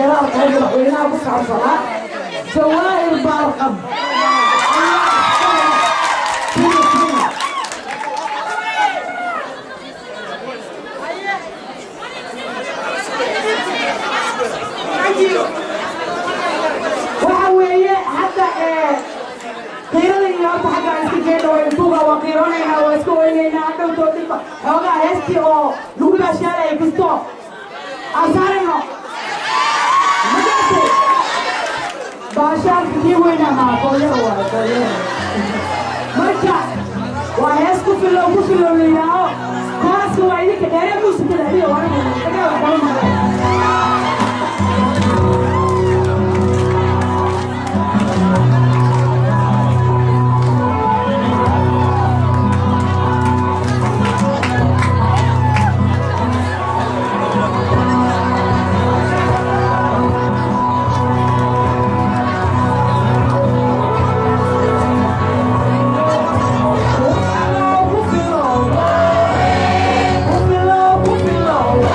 Geeraarka ee madaxweynaha ku saabsanaa, Jawaahir Baarqab ayaa iskale. Tuna. Thank you. Waxa weeye hadda ee qiirada iyo horta xagga aan iska jeedna, waa intuuga, waa qiiroonaynaa, waa iska weynaynaa. Hadhowtoo dhibba xoogaa heestii oo lagu baashaalaya kisto aan saarayno. Ma garatay? Baashaalka kii weynaa maa kooyada waaye, kooyada. Marka waa hees ku filow, ku filow la yidhaaho. Kooraska waa idinka dheeree, muusikada adiga waa aniga wax kama maqlay. Ku filow, ku filow, ku filow.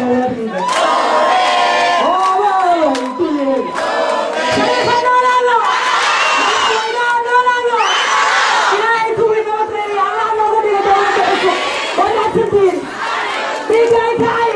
Reer Shariifa noolaado, madaxweynaha noolaado, Ilaahay kuwii nabad reeriya Allah nooga dhigo dowladda cusub. Waa mahadsantihiin. Dhiigga ay kacay.